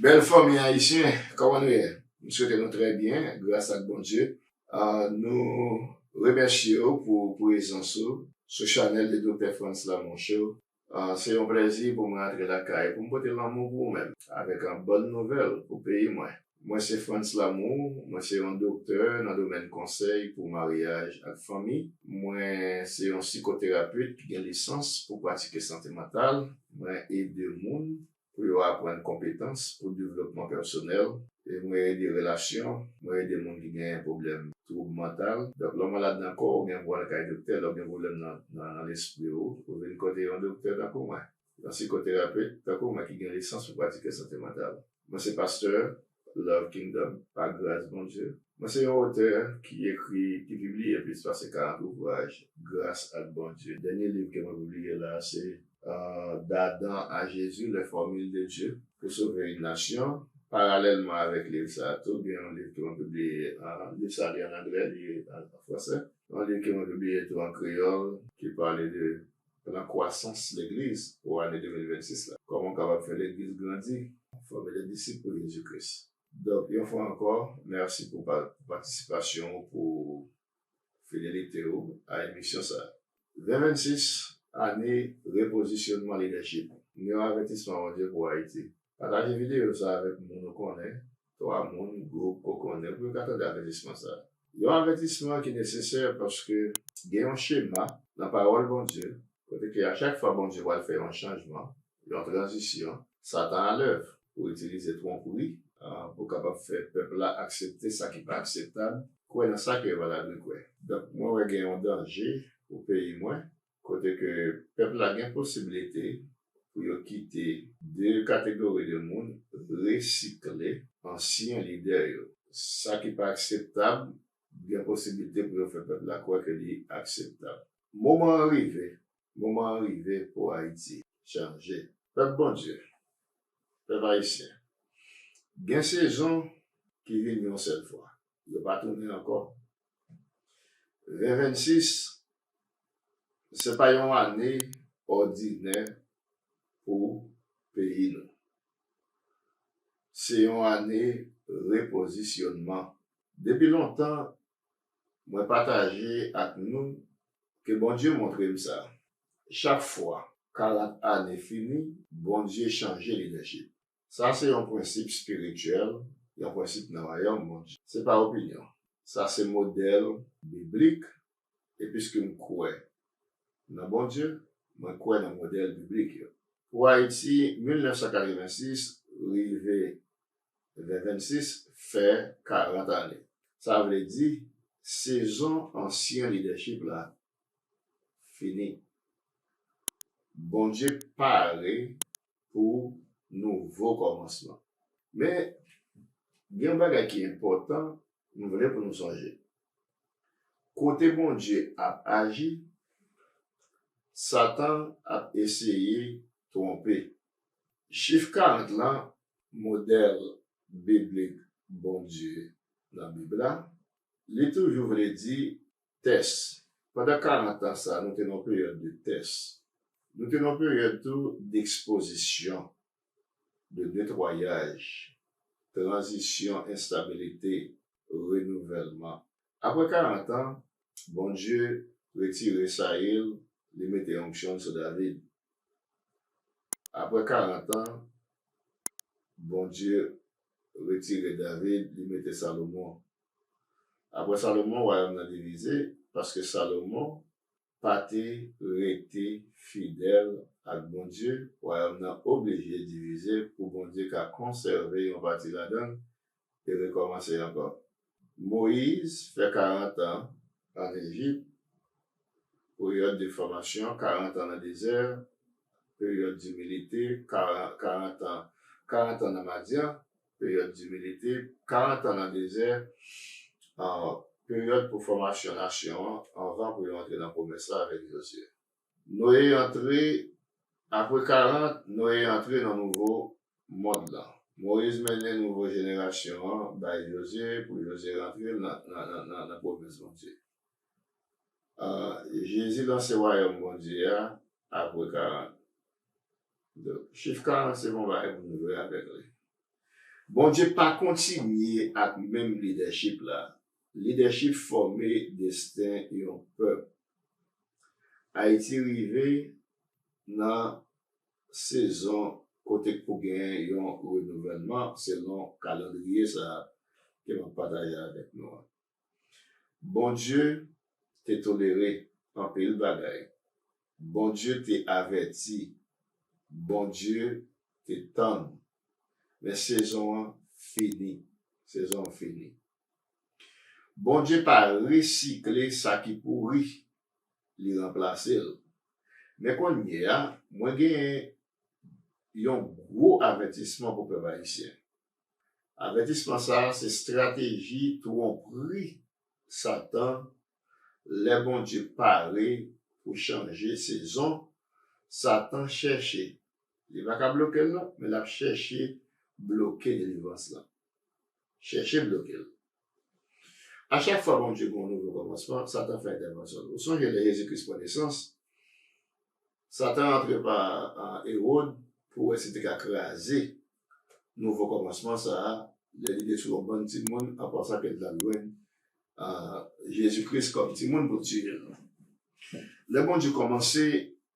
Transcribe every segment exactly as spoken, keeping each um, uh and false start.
Bèl fanmi ayisyen, kòman nou ye? M swete nou trè byen, gras ak Bondye. Ah, nou remèsye w pou prezans ou sou chanèl de Doktè Frantz Lamour Show. Ah, se yon plèzi pou mwen antre lakay pou m pote lanmou pou ou menm, avèk yon bòn nouvèl pou peyi mwen. Mwen se Frantz Lamour, mwen se yon doktè nan domèn konsèy pou maryaj ak fanmi. Mwen se yon sikoterapet ki gen lisans pou pratike sante mantal. Mwen ede moun pou yo aprann konpetans pou devlopman pèsonèl. E mwen ede relasyon, mwen ede moun ki gen pwoblèm twoub mantal. Donk, lè w malad nan kò w, ou gen pou al kay doktè, lè w gen pwoblèm nan, nan, nan lespri w, ou vin kote yon doktè tankou mwen, yon sikoterapet tankou mwen ki gen lisans pou pratike sante mantal. Mwen se pastè Love Kingdom, pa gras Bondye. Mwen se yon otè ki ekri, ki pibliye plis pase karant ouvraj, gras ak Bondye. Dènye liv ke mwen pibliye la, se euh, d'Adam à Jésus, les formules de Dieu pour sauver une nation. Paralèlman avèk liv sa a tou, gen yon liv ke mwen pibliye, euh, liv sa a li an anglè, li an, an fransè. Yon liv ke mwen pibliye tou an kreyòl, ki pale de plan kwasans legliz pou ane de mil vennsis la. Kòman w kapab fè legliz grandi, fòme de disip pou Jezi Kris. Donk, yon fwa ankò, mèsi pou pa, patisipasyon w, pou fidelite w a emisyon sa a. Ven vennsis, ane repozisyonman lidèchip. Yon avètisman Bondye pou Ayiti. Pataje videyo sa a avèk moun ou konnen, twa moun, gwoup ke w konnen, pou yo ka tande avètisman sa a. Yon avètisman ki nesesè paske gen yon chema nan pawòl Bondye, kote ke a chak fwa Bondye pral fè yon chanjman, yon tranzisyon, Satan alèv pou itilize twonpri, ah, pou kapab fè pèp la aksepte sa ki pa akseptab, kwè nan sa ke yo pa ta dwe kwè. Donk, mwen wè gen yon danje pou peyi mwen, kote ke pèp la gen posiblite pou yo kite de kategori de moun resikle ansyen lidè yo. Sa ki pa akseptab, gen posiblite pou yo fè pèp la kwè ke li akseptab. Moman an rive, moman an rive pou Ayiti chanje. Pèp Bondye, pèp ayisyen, gen sezon ki vin yon sèl fwa. Yo pa tounen ankò. Ven vennsis, se pa yon ane òdinè pou peyi nou. Se yon ane repozisyonman. Depi lontan, mwen pataje ak nou ke Bondye montre m sa. Chak fwa karant ane fini, Bondye chanje lidèchip. Sa se yon prensip espirityèl, yon prensip nan wayòm Bondye. Se pa opinyon. Sa se modèl biblik, e piske m kwè nan Bondye, mwen kwè nan modèl biblik yo. Pou Ayiti, mil nèf san katrevensis rive ven vennsis fè karant ane. Sa vle di, sezon ansyen lidèchip la fini. Bondye pare pou nouvo kòmansman. Men, gen yon bagay ki enpòtan, m vle pou nou sonje. Kote Bondye ap aji, Satan ap eseye twonpe. Chif karant lan, modèl biblik Bondye nan Bib la, li toujou vle di tès. Pandan karant an sa, nou te nan yon peryòd de tès. Nou te nan yon peryòd tou dekspozisyon, de netwayaj, tranzisyon, enstabilite, renouvèlman. Apre karant an, Bondye retire Sayil, li mete onksyon l sou David. Apre karant an, Bondye retire David, li mete Salomon. Apre Salomon, wayòm nan divize, paske Salomon pa te rete fidèl ak Bondye, wayòm nan oblije divize pou Bondye ka konsève yon pati ladan l e rekòmanse ankò. Moyiz fè karant an ann Ejip, peryòd de fòmasyon, karant an nan dezè, peryòd dimilite, kara-, karant an, karant an nan Madyan, peryòd dimilite, karant an nan dezè, ah, peryòd pou fòmasyon nasyon an, anvan pou yo antre nan pwomès la avèk Jozye. Noye antre, apre karant, Noye antre nan nouvo mond lan. Moyiz mennen nouvo jenerasyon an bay Jozye pou Jozye rantre nan, nan, nan, nan, nan pwomès Bondye. Ah, Jezi lanse wayòm Bondye a apre karant. Donk, chif karant se pa yon bagay pou nou jwe avèk li. Bondye pa kontinye ak menm lidèchip la. Lidèchip fòme desten yon pèp. Ayiti rive nan sezon kote k pou gen yon renouvèlman selon kalandriye sa a ke m ap pataje avèk nou an. Bondye te tolere anpil bagay. Bondye te avèti. Bondye te tann. Men sezon an fini. Sezon an fini. Bondye pa resikle sa ki pouri, li ranplase l. Men kounye a, mwen genyen yon gwo avètisman pou pèp ayisyen. Avètisman sa a se estrateji twonpri Satan. Lè Bondye pare pou chanje sezon, Satan chèche, li pa ka bloke l non, men l ap chèche bloke delivrans lan. Chèche bloke l. A chak fwa Bondye gen yon nouvo kòmansman, Satan fè entèvansyon l. Ou sonje lè Jezi Kris pran nesans, Satan antre pa Ewòd pou wè si l te ka kraze nouvo kòmansman sa a, lè li detwi yon bann timoun, an pansan ke l t ap jwenn Jezi Kris kòm timoun pou l tiye l. Lè Bondye kòmanse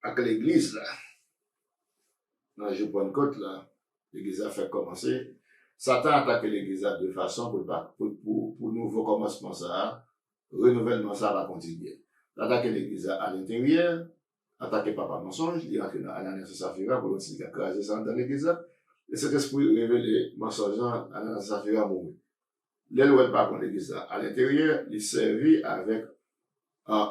ak legliz la, nan jou Pannkòt la, legliz la fèk kòmanse, Satan atake legliz la de fason pou l pa, pou, pou, pou nouvo kòmansman sa a, renouvèlman sa a pa kontinye. L atake legliz la alenteryè, atake papa mansonj, li antre nan Ananyas e Safira pou l wè si li ka kraze sa anndan legliz la. E Sentespri revele mansonj lan, Ananyas e Safira mouri. Lè l wè l pa pran legliz la alenteryè, li sèvi avèk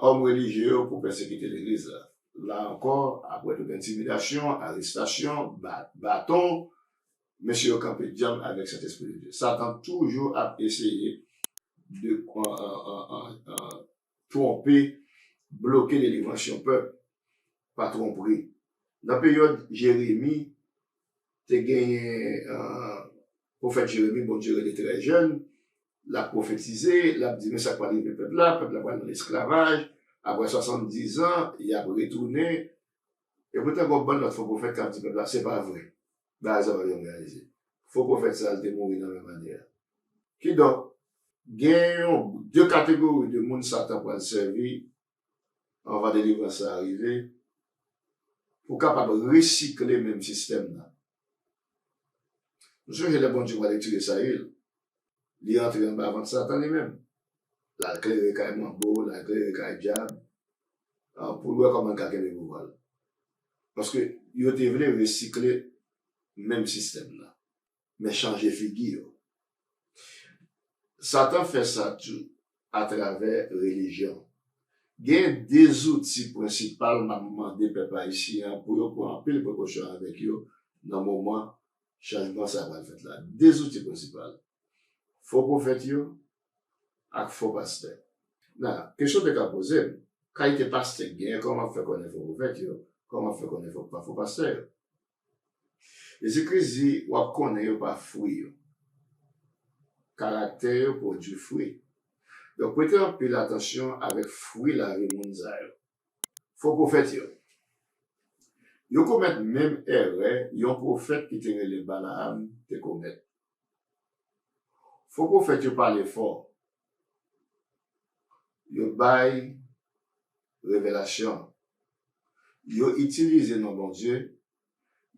òm relijye yo pou pèsekite legliz la. La ankò, apre tout entimidasyon, arestasyon, baton, mesye yo kanpe dyanm avèk Sentespri de Dye. Satan toujou ap eseye de twonpe, bloke delivrans yon pèp pa twonpri. Nan peryòd Jeremi, te genyen pwofèt Jeremi, Bondye rele trè jèn, l ap pwofetize, l ap di men sa k pral rive pèp la, pèp la pral nan lesklavaj, apre swasanndiz an, y ap retounen. Epoutan, gen yon bann lòt fo pwofèt k ap di pèp la, se pa vre. Bagay sa pa janm reyalize. Fo pwofèt sa yo te mouri nan menm ane a. Kidonk, gen yon de kategori de moun Satan pral sèvi anvan delivrans sa a rive, pou kapab resikle menm sistèm nan. Nou sonje lè Bondye pral retire Sayil, li antre anba vant Satan li menm. L al klere kay manbo, l al klere kay dyab, pou l wè kòman l ka kenbe pouvwa l. Paske yo te vle resikle menm sistèm nan, men chanje figi yo. Satan fè sa tou atravè relijyon. Gen de zouti prensipal m ap mande pèp ayisyen an pou yo pran anpil prekosyon avèk yo nan moman chanjman sa a pral fèt la. De zouti prensipal. Fo pwofèt yo ak fo pastè. Nan, kesyon te ka poze m, kalite pastè k genyen, kòman w ap fè konnen fo pwofèt yo, kòman w ap fè konnen fo, fo pastè yo? Jezi Kris di, w ap konnen yo pa fwi yo. Karaktè yo pwodui fwi. Donk, prete anpil atansyon avèk fwi lavi moun sa yo. Fo pwofèt yo. Yo komèt menm erè yon pwofèt ki te rele Balaam te komèt. Fo pwofèt yo pale fò. Yo bay revelasyon. Yo itilize non Bondye,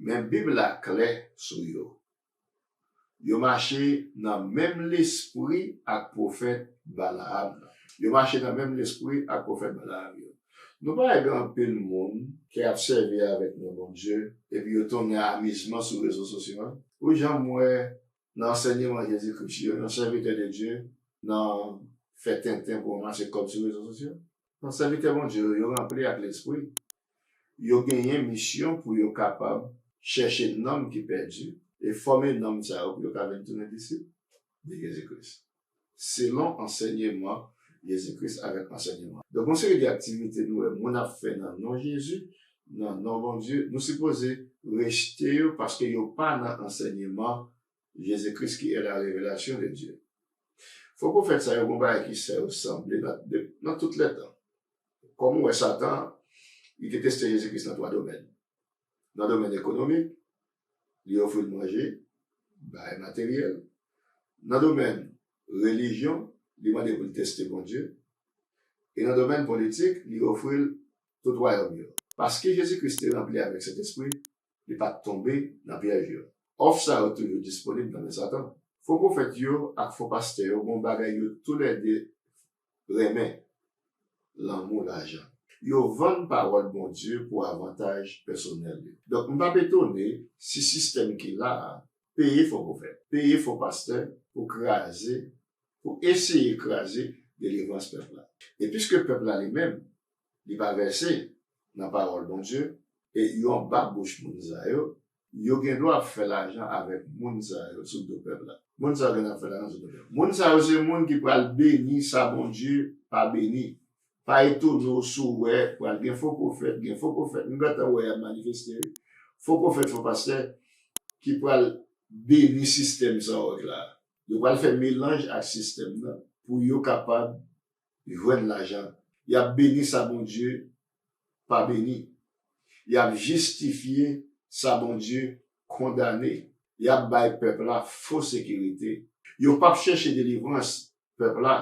men Bib la klè sou yo. Yo mache nan menm lespri ak pwofèt Balaam nan. Yo mache nan menm lespri ak pwofèt Balaam yo. Nou pa wè gen anpil moun ki ap sèvi avèk non Bondye, epi yo tounen amizman sou rezo sosyo a? Ou janm wè nan ansèyman Jezi Kris yo, yon sèvitè de Dye nan fè tenten pou ranmase kòb sou rezo sosyo? Non, sèvitè Bondye yo, yo ranpli ak Lespri. Yo genyen misyon pou yo kapab chèche nanm ki pèdi e fòme nanm sa yo pou yo ka vin tounen disip de Jezi Kris, selon ansèyman Jezi Kris avèk ansèyman. Donk, yon seri de aktivite nou wè moun ap fè nan non Jezi, nan non Bondye, nou sipoze rejte yo paske yo pa nan ansèyman Jezi Kris ki est la révélation de Dieu. Fo pwofèt sa yo gen yon bagay ki fè yo sanble nan, de, nan tout lè tan. Kòm ou wè Satan, li te teste Jezi Kris nan twa domèn. Nan domèn ekonomik, li ofri l manje, bagay materyèl. Nan domèn relijyon, li mande pou l teste Bondye. E nan domèn politik, li ofri l tout wayòm yo. Paske Jezi Kris te ranpli avèk Sentespri, li pa t tonbe nan pyèj yo. Òf sa yo toujou disponib nan men Satan. Fo pwofèt yo ak fo pastè yo gen yon bagay yo toulède renmen, lanmou lajan. Yo vann pawòl Bondye pou avantaj pèsonèl yo. Donk, m p ap etone si sistèm ki la a peye fo pwofèt, peye fo pastè pou kraze, pou eseye kraze delivrans pèp la. E piske pèp la li menm, li pa vèse nan pawòl Bondye, e yo anba bouch moun sa yo, yo gen dwa ap fè lajan avèk moun sa yo sou do pèp la. Moun sa yo gen dwa ap fè lajan sou do pèp la. Moun sa yo se moun ki pral beni sa Bondye pa beni. Pa etone w si w wè pral gen fo pwofèt, gen fo pwofèt, m gentan wè y ap manifeste, wi. Fo pwofèt, fo pastè ki pral beni sistèm sa w wè la. Yo pral fè melanj ak sistèm nan pou yo kapab jwenn lajan. Y ap beni sa Bondye pa beni. Y ap jistifye sa Bondye kondane. Y ap bay pèp la fo sekirite. Yo p ap chèche delivrans pèp la,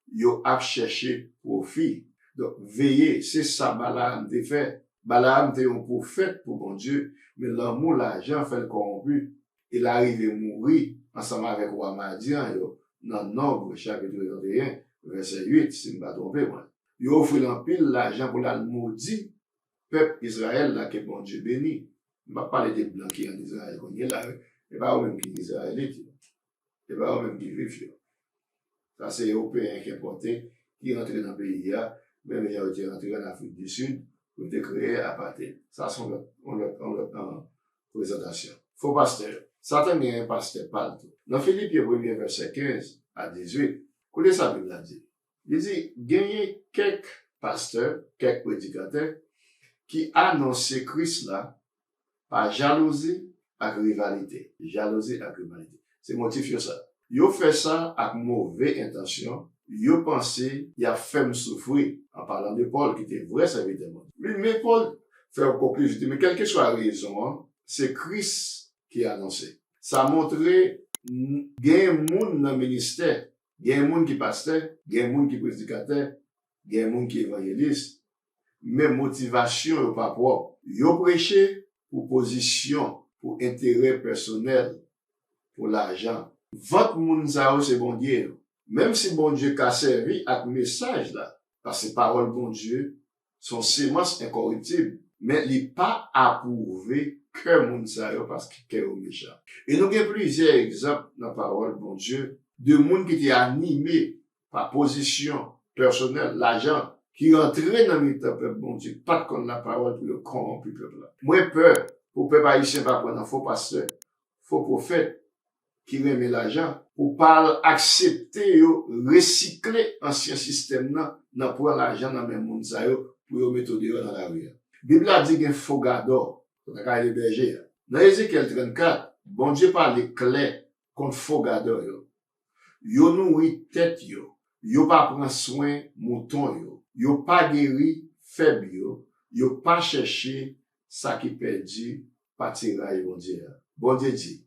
yo ap chèche pwofi. Donk, veye, se sa Balaam te fè. Balaam te yon pwofèt pou Bondye, men lanmou lajan fè l kòwonpi. E l arive mouri ansanm avèk wa Madyan yo nan Nonb, chapit trannteyen, vèsè uit, si m pa twonpe mwen. Yo ofri l anpil lajan pou l al modi pèp Izrayèl la ke Bondye beni. M p ap pale de blan ki ann Izrayèl kounye la, wi. E pa yo menm ki Izrayelit yo. E pa yo menm ki Jwif yo. Sa se Ewopeyen ki enpòte, ki rantre nan peyi a, menm jan yo te rantre ann Afrik di Sid, pou te kreye apartheid. Sa se yon lòt, yon lòt, yon lòt, um, prezantasyon. Fo pastè. Satan genyen pastè pa l tou. Nan Filipyen premye vèsè kenz a dizuit, koute sa Bib la di. Li di, genyen kèk pastè, kèk predikatè ki anonse Kris la pa jalouzi ak rivalite. Jalouzi ak rivalite. Se motif yo sa. Yo fè sa ak move entansyon, yo panse y ap fè m soufri, an palan de Pòl ki te vrè sèvitè Bondye. Men, men Pòl fè yon konklizyon, li di, men kèlkeswa rezon an, se Kris ki anonse. Sa montre n-, gen moun nan ministè, gen moun ki pastè, gen moun ki predikatè, gen moun ki evanjelis, men motivasyon yo pa pwòp. Yo preche pou pozisyon, pou enterè pèsonèl, pou lajan. Vant moun sa yo se bondye yo. Menm si Bondye ka sèvi ak mesaj la, paske pawòl Bondye se yon semans enkòriptib, men li pa apwouve kè moun sa yo paske kè yo mechan. E nou gen plizyè egzanp nan pawòl Bondye de moun ki te anime pa pozisyon pèsonèl, lajan, ki rantre nan mitan pèp Bondye, pa t konn lapawòl pou yo kòwonpi pèp la. Mwen pè pou pèp ayisyen pa pran nan fo pastè, fo pwofèt ki renmen lajan, pou pa al aksepte yo resikle ansyen sistèm nan, nan pran lajan nan men moun sa yo pou yo mete yo deyò nan lari a. Bib la di gen fo gadò, sa ta ka rele bèje a. Nan Ezekyèl trannkat, Bondye pale klè kont fo gadò yo. Yo nouri tèt yo, yo pa pran swen mouton yo, yo pa geri fèb yo, yo pa chèche sa ki pèdi, patiray Bondye a. Bondye di,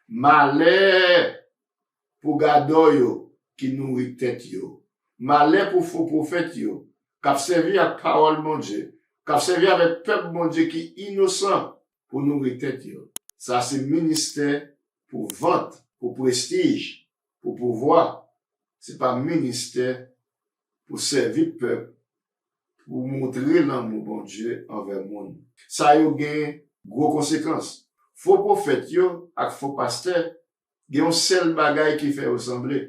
malè pou gadò yo ki nouri tèt yo, malè pou fo pwofèt yo, k ap sèvi ak pawòl Bondye, k ap sèvi avèk pèp Bondye ki inosan pou nouri tèt yo. Sa se ministè pou vant, pou prestij, pou pouvwa. Se pa ministè pou sèvi pèp, pou montre lanmou Bondye anvè moun. Sa yo gen gwo konsekans. Fo pwofèt yo ak fo pastè gen yon sèl bagay ki fè yo sanble.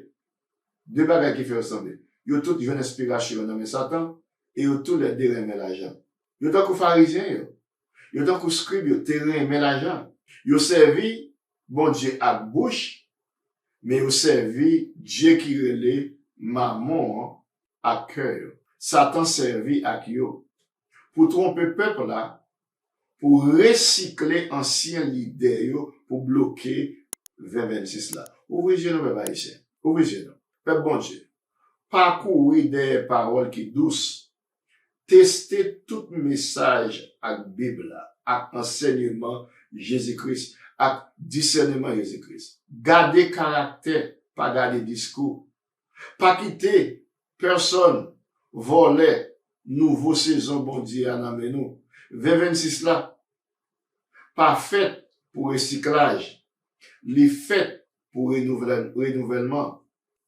De bagay ki fè yo sanble. Yo tout jwenn enspirasyon yo nan men Satan e yo toulède renmen lajan. Yo tankou Farizyen yo. Yo tankou skrib yo te renmen lajan. Yo sèvi Bondye ak bouch, men yo sèvi dye ki rele Mamon an ak kè yo. Satan sèvi ak yo pou twonpe pèp la, pou resikle ansyen lidè yo, pou bloke ven vennsis la. Ouvri je nou, pèp ayisyen. Ouvri je nou. Pèp Bondye, pa kouri dèyè pawòl ki dous. Teste tout mesaj ak Bib la, ak ansèyman Jezi Kris, ak disèneman Jezi Kris. Gade karaktè, pa gade diskou. Pa kite pèsonn vòlè nouvo sezon Bondye a nan men nou. Ven vennsis la pa fèt pou resiklaj, li fèt pou renouvèl- renouvèlman.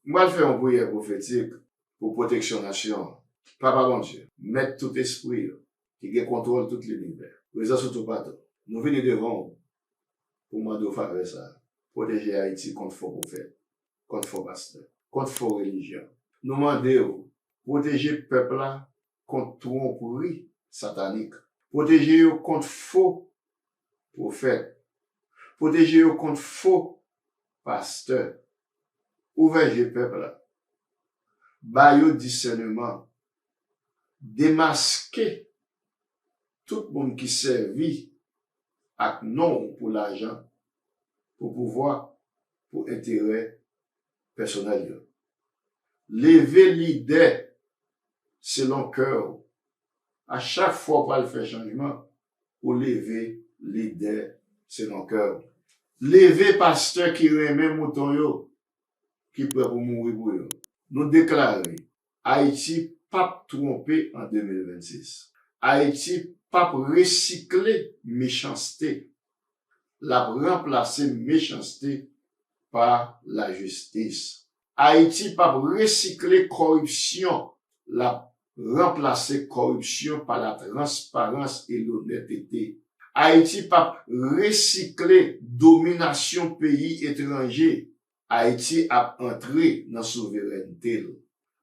M pral fè yon priyè pwofetik pou pwoteksyon nasyon an. Papa Bondye, mèt tout espri yo, ki gen kontwòl tout linivè, prezans ou toupatou. Nou vini devan w pou mande w favè sa a. Pwoteje Ayiti kont fo pwofèt, kont fo pastè, kont fo relijyon. Nou mande w pwoteje pèp la kont twonpri satanik. Pwoteje yo kont fo pwofèt. Pwoteje yo kont fo pastè. Ouvè je pèp la. Ba yo disèneman. Demaske tout moun ki sèvi ak non w pou lajan, pou pouvwa, pou enterè pèsonèl yo. Leve lidè selon kè w. A chak fwa w pral fè chanjman, ou leve lidè selon kè w. Leve pastè ki renmen mouton yo, ki prè pou mouri pou yo. Nou deklare, Ayiti p ap twonpe an de mil vennsis. Ayiti p ap resikle mechanste. L ap ranplase mechanste pa lajistis. Ayiti p ap resikle kòripsyon. L ap ranplase kòripsyon pa latransparans e lonètete. Ayiti p ap resikle dominasyon peyi etranje. Ayiti ap antre nan souverènte l.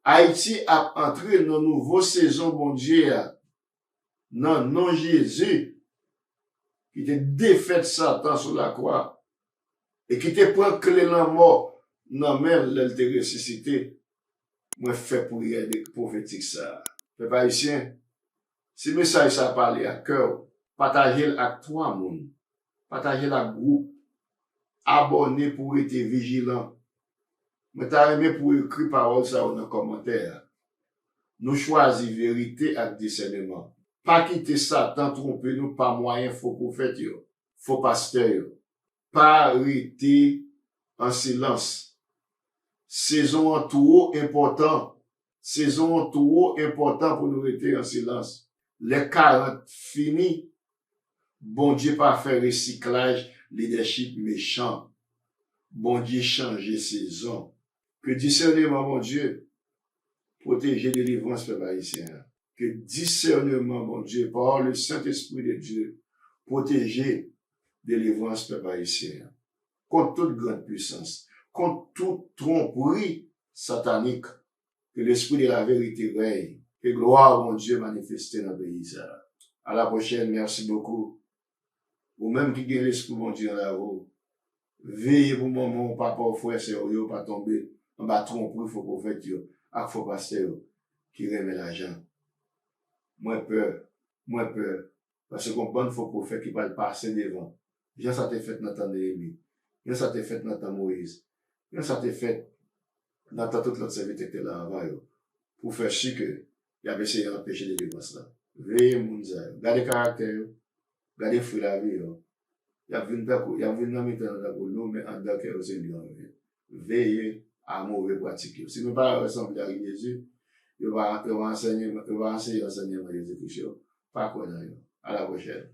Ayiti ap antre nan nouvo sezon Bondye a, nan non Jezi, ki te defèt Satan sou lakwa e ki te pran kle lanmò nan men l lè l te resisite. Mwen fè priyè de- pwofetik sa a. Pèp ayisyen, si mesaj sa a pale ak kè w, pataje l ak twa moun. Pataje l ak gwoup. Abòne pou w rete vijilan. Mwen ta renmen pou w ekri pawòl sa yo nan kòmantè a. Nou chwazi verite ak disèneman. Pa kite Satan twonpe nou pa mwayen fo pwofèt yo, fo pastè yo. Pa rete an silans. Sezon an twò enpòtan. Sezon an twò enpòtan pou nou rete an silans. Lè karant fini, Bondye pa fè resiklaj lidèchip mechan. Bondye chanje sezon. Ke disèneman Bondye pwoteje delivrans pèp ayisyen an. Ke disèneman Bondye, par le Saint-Esprit de Dieu, pwoteje delivrans pèp ayisyen an. Kont tout grand puissance, kont tout twonpri satanik, ke lespri de la verite rèy, ke glwa Bondye manifeste nan peyi sa a. À la prochaine, merci beaucoup. Ou menm ki gen lespri Bondye nan lavi w, veye pou manman w, papa w, frè, sè w yo pa tonbe anba twonpri fo pwofèt yo ak fo pastè yo ki renmen lajan. Mwen pè, mwen pè, paske gon bann fo pwofèt ki pral pase devan, jan sa te fèt nan tan Neyemi, jan sa te fèt nan tan Moyiz, jan sa te fèt nan tan tout lòt sèvitè ki te la anvan yo, pou fè si ke y ap eseye anpeche delivrans lan. Veye moun sa yo. Gade karaktè yo. Gade fwi lavi yo. Y ap vin tankou, y ap vin nan mitan nou tankou lou, men anndan kè yo se lyon yo ye. Veye a move pratik yo. Si nou pa resanble ak Jezi, yo va, yo va anseye, yo va anseye ansèyman Jezi Kris yo. Pa kwè nan yo. À la prochaine.